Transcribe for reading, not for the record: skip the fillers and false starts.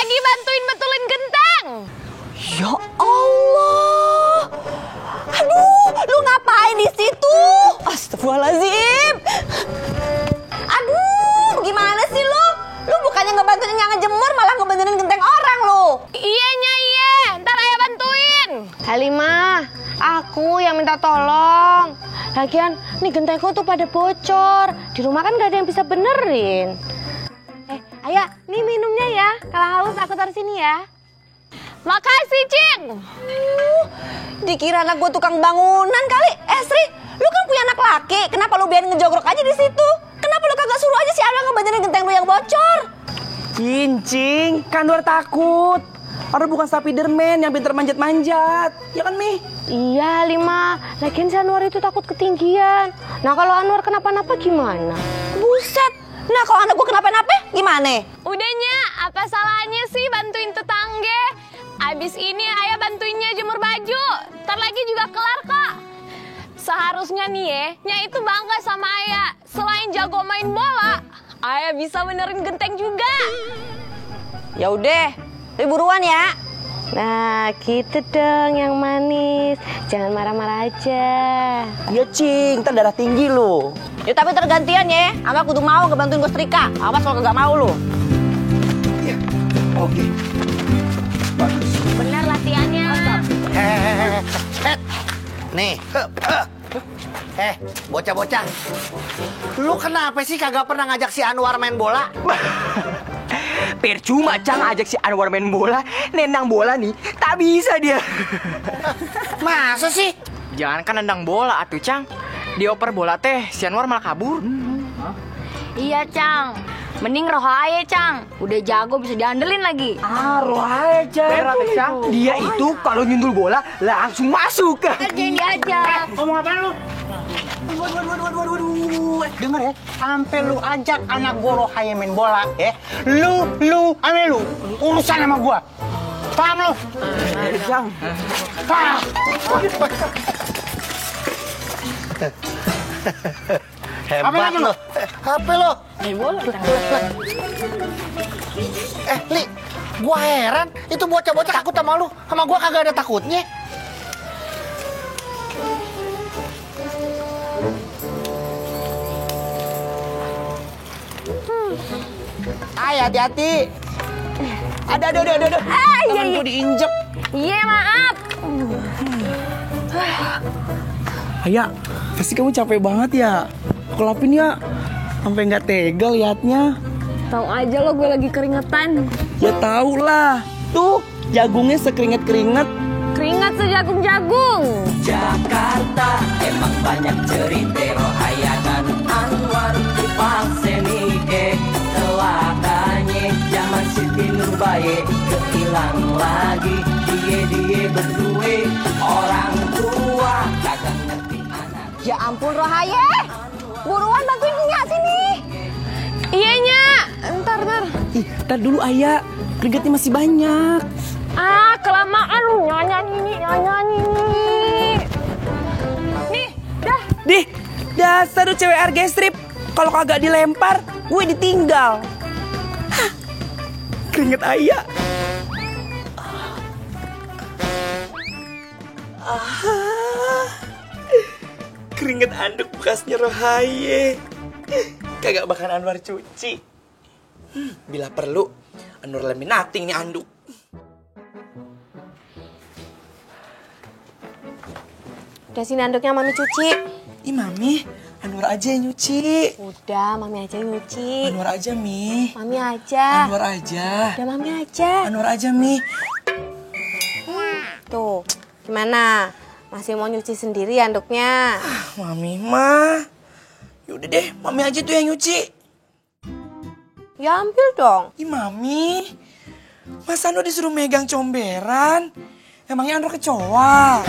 lagi bantuin betulin genteng. Ya Allah. Aduh, lu ngapain di situ? Astagfirullahaladzim. Aduh, gimana sih lu? Lu bukannya ngebantuin yang ngejemur, malah ngebenerin genteng orang lu. Iya, ntar ayah bantuin. Halimah, aku yang minta tolong. Lagian, nih gentengku tuh pada bocor. Di rumah kan gak ada yang bisa benerin. Ayah, nih minumnya ya. Kalau haus aku taruh sini ya. Makasih, Cing. Dikira anak gue tukang bangunan kali. Sri, lu kan punya anak laki. Kenapa lu biarin ngejogrok aja di situ? Kenapa lu kagak suruh aja si Anwar ngebenerin genteng lu yang bocor? Cincing, kan Anwar takut. Anwar bukan Spiderman yang pintar manjat-manjat. Ya kan, Mi? Iya, Halimah. Lagian si Anwar itu takut ketinggian. Nah, kalau Anwar kenapa-napa gimana? Buset. Nah, kalau anak gue kenapa-napa gimana? Udahnya, apa salahnya sih bantuin tetangga? Abis ini ayah bantuinnya jemur baju. Ntar lagi juga kelar kok. Seharusnya nih Nya itu bangga sama ayah. Selain jago main bola, ayah bisa benerin genteng juga. Ya udah, lu buruan ya. Nah, gitu dong yang manis. Jangan marah-marah aja. Iya, Cing. Ntar darah tinggi lu. Ya tapi tergantian ya. Ama kudu mau ngebantuin gue setrika. Awas kalau kagak mau lu. Iya. Oke. Bagus. Bener latihannya. Nih. Bocah-bocah. Lu kenapa sih kagak pernah ngajak si Anwar main bola? Percuma Cang ajak si Anwar main bola. Nendang bola nih, tak bisa dia. Masa sih? Jangan kan nendang bola atuh, Cang. Dioper bola teh, si Anwar malah kabur. Iya, Cang. Mending roh aja, Cang. Udah jago bisa diandelin lagi. Roh aja. Berat, Cang. Dia itu kalau nyundul bola langsung masuk. Kerjain diajak. Ngomong apaan lu? Waduh. Dengar ya, sampai lu ajak anak gua Rohaya main bola, ya. Lu urusan sama gua. Paham lu? Cang. Ah. Hebat lu. Apa lu? Li, gua heran, itu bocah-bocah takut sama lu. Sama gua kagak ada takutnya. Ay, hati-hati. Ada. Tanganku diinjek. Iya, maaf. Ayah, pasti kamu capek banget ya. Aku lapin ya. Sampai nggak tega liatnya. Tahu aja lo gue lagi keringetan. Ya tau lah. Tuh, jagungnya sekeringet-keringet. Keringat sejagung-jagung. Jakarta emang banyak cerita Rohaya dan Anwar Kupang Senike celakanya zaman Siti Nurbaya kehilang lagi dia berdua orang tua kagak ngerti anak. Ya ampun Rohaya. Buruan bantuin Nya sini. Iya, Nya. Ntar. Ih, ntar dulu Ayah. Keringetnya masih banyak. Kelamaan lu nyanyi. Nih, dah. Dih, dasar lu cewek RG strip. Kalau kagak dilempar, gue ditinggal. Hah, keringet Ayah. Keringet anduk bekasnya Rohaya. Kagak bakal Anwar cuci. Bila perlu, Anwar laminating nih anduk. Udah sini anduknya Mami cuci. Ih Mami, Anwar aja yang nyuci. Udah, Mami aja yang nyuci. Anwar aja Mi. Mami aja. Anwar aja. Udah Mami aja. Anwar aja Mi. Tuh, gimana? Masih mau nyuci sendiri anduknya? Mami mah. Yaudah deh, Mami aja tuh yang nyuci. Ya ambil dong. Ih Mami, masa Anwar disuruh megang comberan? Emangnya Anwar kecoa?